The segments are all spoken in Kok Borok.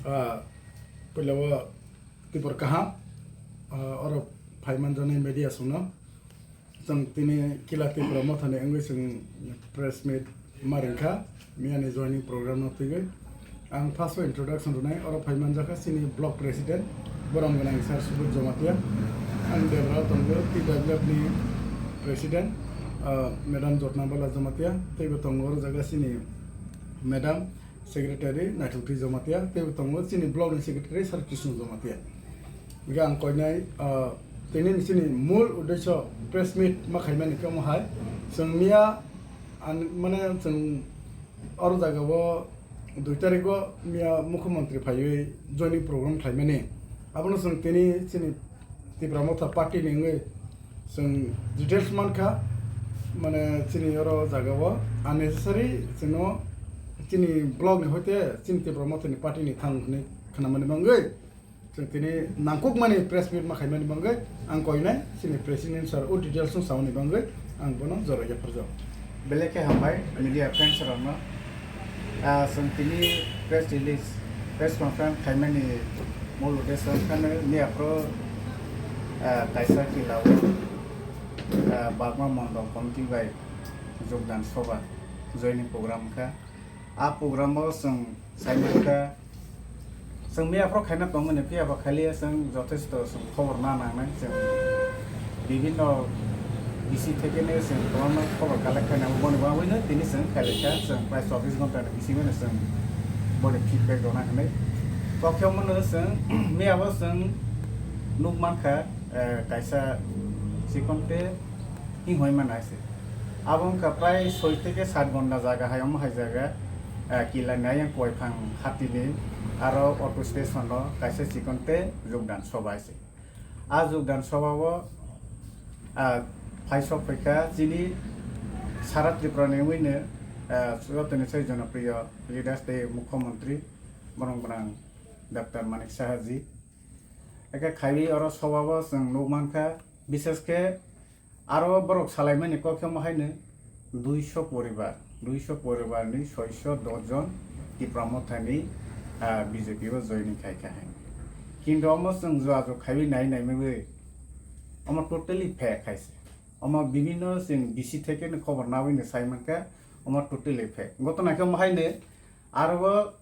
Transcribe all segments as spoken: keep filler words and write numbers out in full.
Ah, puila o tibor kaham, ah, oro phaiman jani media songno. Chwng tini Kila Tipra Mothani wngwi chwng press meet ma ringkha, miyani joining program no twigwi. Ang first o introduction rwnai, oro phaiman jakha chini block president, borom gwnang sir Subodh Jamatia, ang debra tongo T W F ni president, ah, madam Jotna Bala Jamatia, teibo tongo oro jaga chini madam secretary Naithok Twi Jamatia, teibo tongo chini block ni secretary Sir Krishna Jamatia. Hingke ang koinai, ah, tini ni chini mul uddesho press meet ma khaimani khe omo hai. Chwng miya, an, mane chwng oro jaga o dui tarik o miya mukhyamantri phaiwi joining program khlaimani. Abono chwng tini chini Tipra Motha party ni wngwi chwng details mankha, mane chini oro jaga o unnecessary chwngno chini block ni hoite chini Tipra Motha ni party ni thang hwnwi khnamani bangwi chwng tini nangkukmani press meet ma khaimani bangwi ang koinai chini president sir o details no samani bangwi ang bono jora yapharjao. Belai khe hambai media friends rokno. Ah, chwng tini press release, press conference khaimani mul uddesho wngkha miya phuru, ah, kaisa Kila o, ah, Bagma Mondol Committee bai jogdan soba joining program wngkha. A program o chwng saimankha, chwng miya phuru khaina tongmani, phiya ba khaliya chwng jothesto chwng khobor na nangnai, chwng bibhinno bisi thekeno chwng kwbangma khobor collect khaina, boni bagwino tini chwng khailai kha, chwng prai chobbish ghonta ni bisingwino chwng boni feedback rwna hinwi. Kokhe omono chwng miya bo chwng nukmankha, eh, kaisa chikonte hinghoi mana se. Abo wngkha prai soi theke sat ghonta jaga hai omo hai jaga, eh, Kila ni ayang Koiphang hatini aro auto station o kaisa chikonte jogdan soba se. A jogdan soba o, ah, phaisok phaikha chini sara Tripura ni wngwi no, ah, jotoni sai jonopriyo leaders tei mukhyamantri borok gwnang Doctor Manik Saha ji. Eke khaiwi oro soba o chwng nukmankha, bishesh khe aro borok salaimani kok khe omo haino duiso poribar, duiso poribar ni soiso dos jon Tipra Mothani, ah, B J P o joining khaikha hai. Kintu omo chwng jua jua khaiwi nai naimani omo totally fake hai se. Omo bibhinno chwng bisi thekeno khobor nawi no saimankha, omo totally fake. Gotona khe omo haino aro o,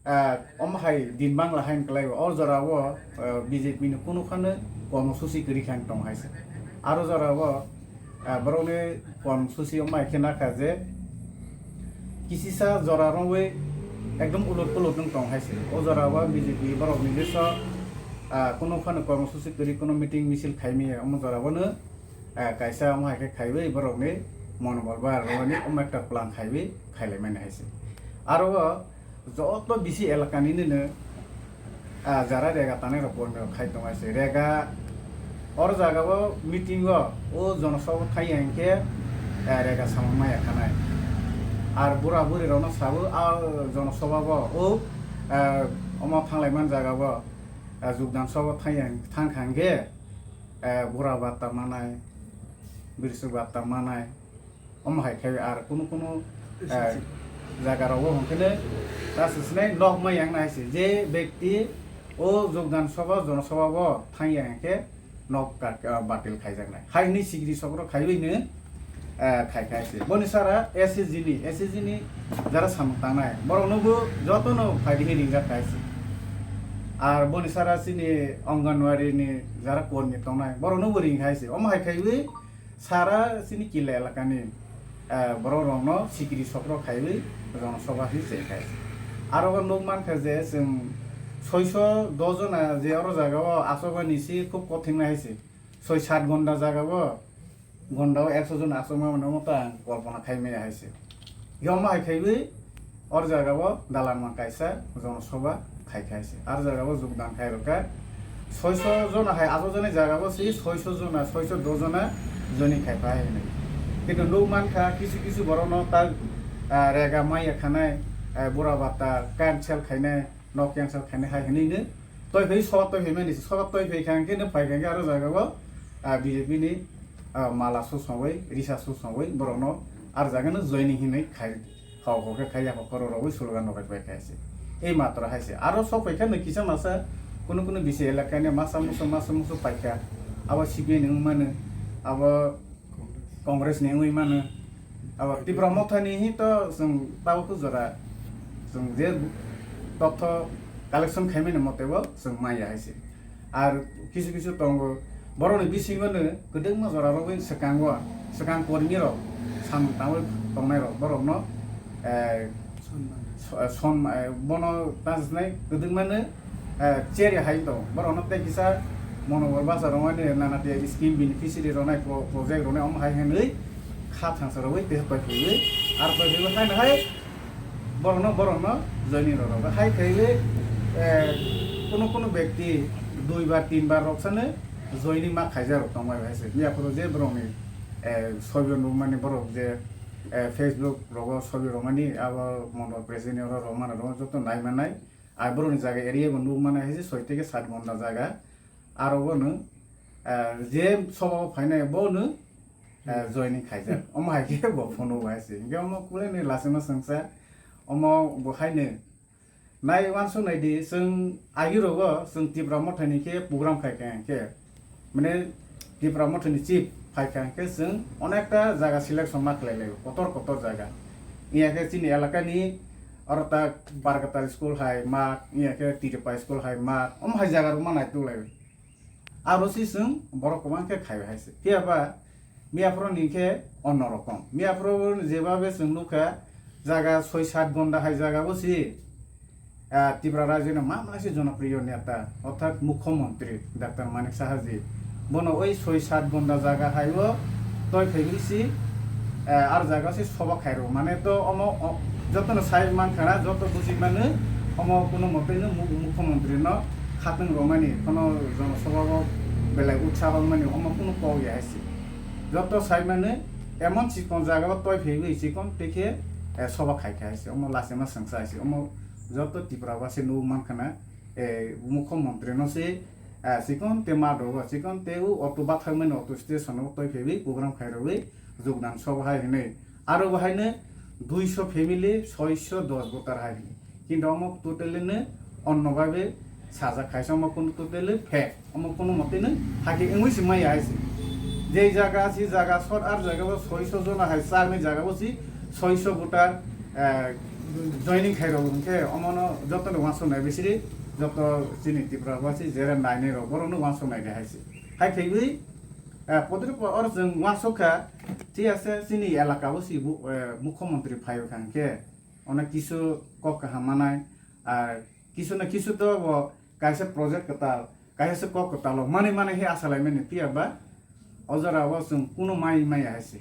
ah, omo hai din bangla haino kwlai o, o jora o, ah, B J P ni kunu phano kormosuchi kwrwi kha wng tong hai se. Aro jora o, ah, borokni kormosuchi omo hai khe nakha je kisisa jora rwwi ekdom ulot pulot wng tong hai se. O jora o B J P borok ni jeso, ah, kunu phano kormosuchi kwrwi kunu meeting misil khaimaya omo jora o no, ah, kaisa omo hai khe khaiwi borokni monobol bar rwmani omo ekta plan khaiwi khailaimani hai se. Aro o joto bisi elaka ni nini, ah, jara rega tanai rok bondho khai tong hai se. Rega oro jaga o meeting o o jonosabha thai ya hinkhe, ah, rega samung maya khanai. Ar bura buri rok no sabo a jonosabha o o, ah, omo thanglai man jaga o, ah, jogdan sabha thai ya thang kha hinkhe, eh, bura bata manai, birsuk bata manai, omo hai khe ar kunu kunu, eh, jaga rogo hwnkhe no ta swsnai nok ma yang nai se. Je bekti o jogdan sabha, jonosabha o thang ya hwnkhe nok ka-, ka-, batil khaijaknai. Hai hwnwi sikiri sokro khaiwi no, eh, khai khai se. Boni sara S H G ni, S H G ni jara samung tangnai. Borok no bo joto no phai di ringjak khai se. Ar boni sara chini Anganwadi ni jara kormi tongnai. Borok no bo ring khai se. Omo hai khaiwi sara chini Kila elaka ni, eh, borok rok no sikiri sokro khaiwi jonosabha hi se khai se. Aro bo nuk mankha je chwng soiso dos jona je oro jaga o achobani si khub kothin nai se. Soi sat ghonta jaga o, ghonta o ekso jon achukma mano omo ta ang kolpona khai maya hai se. Yoma hai khaiwi or jaga o dalan mang kaisa jonosabha khai khai se. Ar jaga o jogdan khai rwkha. Soiso jona hai achuk jani jaga o se soiso jona, soiso dos jona joining khai phai hinwi. Kintu nuk mankha kisu kisu borok no ta, ah, rega maya khanai, ah, bura bata cancel khainai, nok cancel khainai hai hinwi no. Toi phai sob toi phai mani se, sob toi phai kha hwnkhe no phai kha hwnkhe aro jaga o, ah, B J P ni, ah, mala susongwi, risa susongwi borok no ar jaga no joining hinwi khai, hok hok khe khai ya hok khoro rogwi slogan rok khai khai se. Ei matra hai se. Aro sok phai kha no kisa masa kuno kuno bisi elaka ni masa musu, masa musu pai kha. Abo C P I ni wng mano, abo Congress ni wngwi mano. Abo Tipra Motha ni hi to chwng tabuk jora chwng je totho collection khai mani mote bo chwng maya hai se. Ar kisu kisu tongo, borokni bisingo no kwdwkma jora rogwi swkango, swkang kormi rok, sam tangwi tongnai rok, borokno, eh, so-, son, eh, bono tang sinai kwdwkma no, eh, cheri hai tong, borokno tei kisa monobol basa rwmani nana tei scheme beneficiary rwnai pro-, project rwnai omo hai hwnwi kha thangsa rogwi tei pai phaiwi, ar pai phaiwi haino hai, Borokno, borokno joining rwrok. Hai khe, eh, kuno kuno bekti dui bar, tin bar rok sano joining ma khaijak rok tongmani hai se. Yaphuru je borokni, eh, sobi rwmani borok je, eh, Facebook rogo sobi rwmani abo mondol president oro rwmani rwmani joto nai manai. Ai borokni jaga area bo nuk manai hai se soi theke sat ghonta jaga. Aro bono, eh, je sobo phainai bono, eh, joining khaijak. Omo hai khe bo phone o hai se. Hinkhe omo kulai ni lachima swngsa. Omo bo hai no. Nai uansuk nai di, chwng agi rogo chwng Tipra Motha ni khe program khai kha hinkhe. Mane Tipra Motha ni chief phai kha hinkhe chwng onekta jaga selection ma khlai lai, kotor kotor jaga. Iya khe chini elaka ni oro ta Barkatal school hai ma, iya khe Tiripai school hai ma, omo hai jaga rok ma nai tu lai. Aro si chwng borok kwbang khe khai hai se. Phiya ba miyaphoro ni khe onno rokom. Miyaphoro jebabe chwng nukha jaga soi sat gonda hai jaga bo si, ah, Tripura rajyo ni ma mala se jonopriyo neta, orthat mukhyamantri Doctor Manik Saha ji. Bono oi soi sat gonda jaga hai o toi phaiwi si, eh, ar jaga se soba khairo. Mane to omo, o, joto no sai man khana, joto buji mano, omo kuno mote no mu-, mukhyamantri no khatwng romani, kono jonosobha o belai utsaho mani, omo kuno kok ya hai se. Joto sai mano, emon chikon jaga o toi phaiwi chikon tei khe, eh, soba khai kha hai se. Omo lachima swngsa hai se. Omo joto Tripura basi nuk man khana, eh, mukhyamantri no se, eh, chikon te ma dogo, chikon te o auto bathak mani auto station o toi phaiwi program khai rwi jogdan soba hai hinwi. Aro bo haino duiso family, soiso dos voter hai hinwi. Kintu omo totally no onno babe sajak hai se, omo kunu totally fake. Omo kunu mote no hakhe wngwi se maya hai se. Jei jaga si jaga sot ar jaga bo soiso jona hai chakni jaga bo si soiso voter, eh, joining khai rok hinkhe omo no joto no uansuk nai bisiri joto chini Tripura basi jera nainai rok borok no uansuk nai de hai se. Hai khaiwi, eh, podri po or chwng uansuk kha, thik ase chini elaka bo si bu-, eh, mukhyamantri phai kha hinkhe. Ono kisu kok kaham manai, ar kisu na kisu to bo kaisa project kwtal, kaisa se kok kwtal o manwi manwi he asa lai mani phiya ba o jora o chwng kuno mai maya hai se.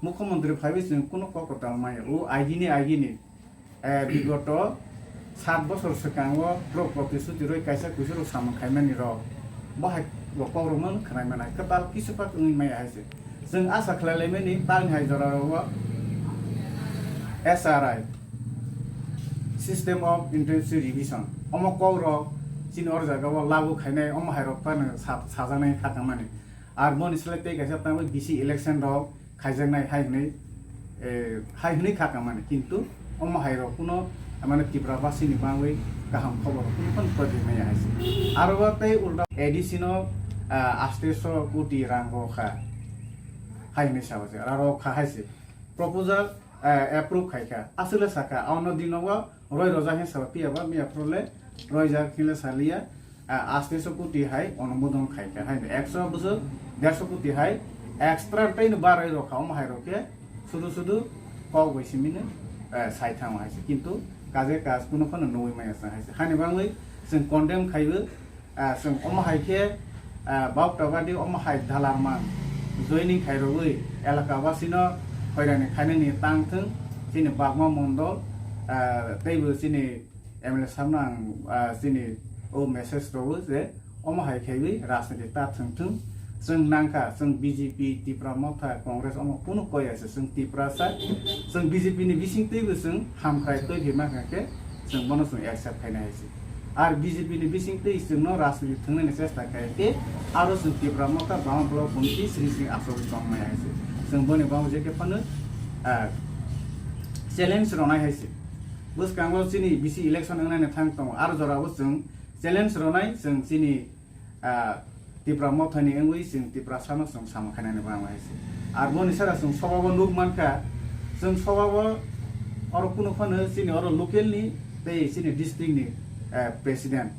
Mukhyamantri phaiwi chwng kuno kok kwtal maya. O agini agini, eh, bigoto sat bosor swkango borok protisuti rwi kaisa kuisu rok samung khaimani rok. Bo hai bo kok rok man khwnai manai kwtal kisu pak wngwi maya hai se. Chwng asa khlai laimani, tamni hai jora rogo S R I, System of Intensive Revision, omo kok rok chini or jaga o lagu khainai, omo hai rok phano sa-, sajaknai kha tangmani. Ar moni slai tei kaisa tangwi bisi election rok khaijaknai hai hwnwi, eh, hai hwnwi kha tangmani. Kintu omo hai rok kuno, mane, Tripura basi ni bagwi kaham khobor rok kuno phano pori maya hai se. Aro bo tei ulta A D C no, ah, asteso koti rang rok kha. Hai hwnwi sabo se, aro kha hai se. Proposal, eh, approve khai kha. Aswk le saka, ano dino o roi rojak hin saba phiya ba, miya phuru le roi jak hin le saliya, ah, asteso koti hai onumodon khai kha. Hai ekso bwswk derso koti hai extra tei no baroi rok kha, omo hai rok khe sudu sudu kok bai simi no, eh, sai thango hai se. Kintu kaje kaj kuno phano nugwi maya sa hai se. Hani bangwi chwng condemn khaiwi, Ah, chwng omo hai khe, ah, bauta badi omo hai dalarman joining khairogwi elaka basino hoirani khainani tang thwng, chini bagma mondol, ah, teibo chini M L A sabno ang, ah, chini o message rogo je omo hai khaiwi rajniti ta thwng thwng. Chwng nangkha, chwng B J P, Tipra Motha, Congress omo kunu koya se, chwng Tiprasa, chwng B J P ni bising twibo chwng hamkrai twi khe mankha khe chwng bono chwng accept khaina hai se. Ar B J P ni bising twi chwngno rajniti thwngnaini chesta khlai khe aro chwng Tipra Motha Bama Block Committee sri sri achugwi tongmai hai se. Chwng boni bagwi je khe phano, ah, challenge rwnai hai se. Bwskango chini bisi election wngnani thang tongo, aro jorao chwng challenge rwnai chwng chini, ah, Tipra Mothani wngwi chwng Tiprasano chwng samung khainani bangma hai se. Ar boni sara chwng sobabo nuk mankha, chwng sobabo oro kunu phano chini oro local ni tei chini district ni, eh, president,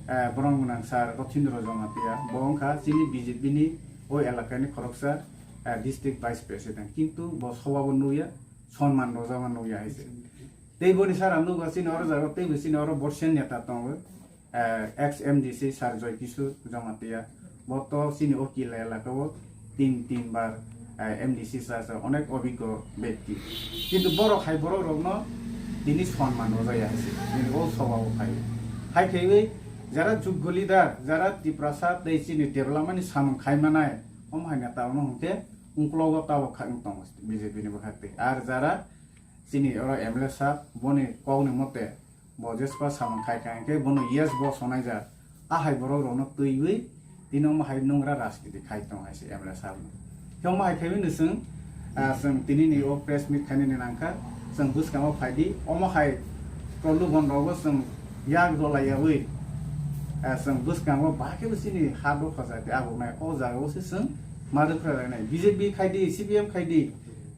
eh, borok gwnang sir Rothindra Jamatia, bo wngkha chini B J P ni o elakani khoroksa, eh, district vice president, kintu bo sobabo nukya, sonman rwjakma nukya hai se. Tei boni sara nukgo chini oro jaga teibo chini oro borsen neta tongo, eh, ex M D C sir Joy Kishore Jamatia. Bo to chini o Killa elaka o tin, tin bar, eh, M D C cha cha onek obiggo bekti. Kintu borok hai borok rokno tini sonman rwjaya hai se. Tini o sobao khai. Hai khaiwi jara juggo leader, jara Tiprasa tei chini development ni samung khai manai, omo hai neta ono hwnkhe ungklogo tabok kha wng tongo B J P ni bwkhak tei. Ar jara chini oro M L A sir boni kokni mote bo jespa samung khai kha hwnkhe bono yes bo sonai jak. A hai borok rokno twiwi tini omo hai nungra rajniti khai tong hai se M L A sir no. Khe omo hai khaiwi no chwng, ah, chwng tini ni o press meet khainani nangkha, chwng bwskango phaidi omo hai prolubon rogo chwng yak dolaiyawi, ah, chwng bwskango bahai khe bo chini ha dopha jati agonai o jaga o se chwng ma rwkhralainai. B J P khaidi, C P M khaidi,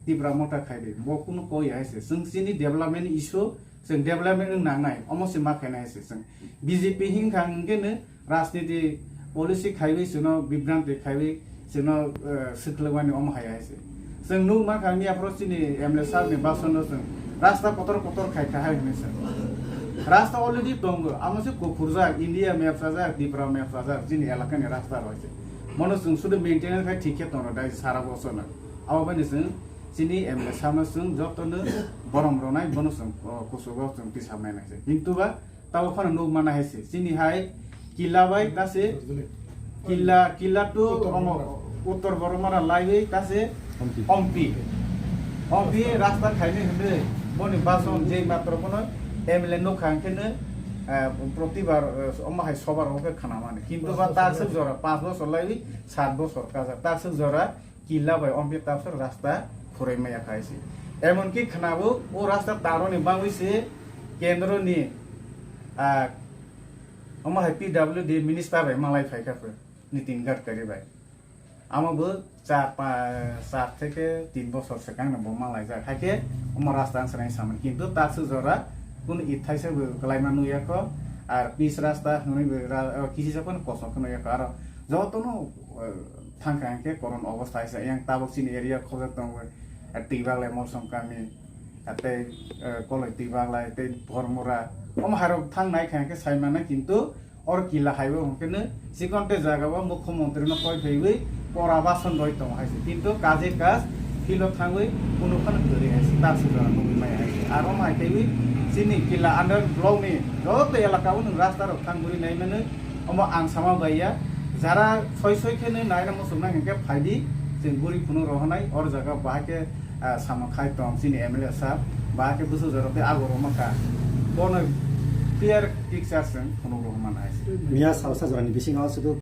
Tipra Motha khaidi, bo kunu koi hai se. Chwng chini development issue, chwng development wng nangnai, omo se ma khainai se chwng. B J P hinkha hwnkhe no rajniti policy khaiwi chwngno bibranti khaiwi chwngno, eh, swkhlwkmani omo hai hai se. Chwng nuk mankha miyaphoro chini M L A sir ni bason no chwng rasta kotor kotor khai kha hai hwnwi se. Rasta already tongo, amo se kuphurjak, India map chajak, Tripura map chajak, chini elakani rasta rw hai se. Mono chwng sudu maintenance khai thik khe tongo dai sara bosorno. Abo bai ni chwng chini M L A sir no chwng jotono borom rwnai, bono chwng, o, kuchugo chwng tisaknai nai se. Kintu ba tabo phano nuk mana hai se. Chini hai Killa bai ta se Killa, Killa to Uttor omo Boromara. Uttor Boromara laiwi ta se Ompi. Ompi. Ompi rasta khaini hwnwi boni bason jei matro bono M L A nukha hwnkhe no, eh, protibar, eh, omo hai sobar hwnkhe khnamani. Kintu ba takswk jora panch bosor laiwi sat bosor kaja takswk jora Killa bai Ompi tabswk rasta khurui maya khai se. Emonki khnabo o rasta taroni bangwi se kendro ni, ah, omo hai P W D minister bai malai phai kha pho, Nitin Gadkari bai. Amo bo char pa-, char theke tin bosor swkang no bo malai jak. Haikhe omo rasta ang swnai samani. Kintu takswk jora kunu ithaisa bo kwlaima nukya kho. Ar pis rasta hwnwi bo ra-, o, kisi sa phano kosong khe nukya kho. Aro jotono, eh, thangkha hwnkhe koron obostha hai se. Yang tabok chini area khojak tongo, eh, Twibaglai Molsom kami, eh, tei, eh, Koloi Twibaglai, tei Bhormura. Omo hairok thang nai kha hwnkhe sai mano, kintu oro Killa haibo hwnkhe no chikon tei jaga o mukhyamantri no koi phaiwi kora bason roi tongo hai se. Kintu kaje kaj philo thangwi kunu phano kwrwi hai se. Takswk jora nugwi maya hai se. Aro omo hai khaiwi chini Killa under block ni joto elaka o nwng rasta rok thang guri nai mano. Omo ang sama bai ya, jara soi soi khe nai naina muchung nai hwnkhe phaidi, chwng guri phunuk rohonai, or jaga bahai khe, ah, samung khai tong chini M L A sir, bahai khe bwswk jorok tei ago rwma kha, bono clear picture chwng phunuk rohorma nai. Miya salsa jorani bisingo aswk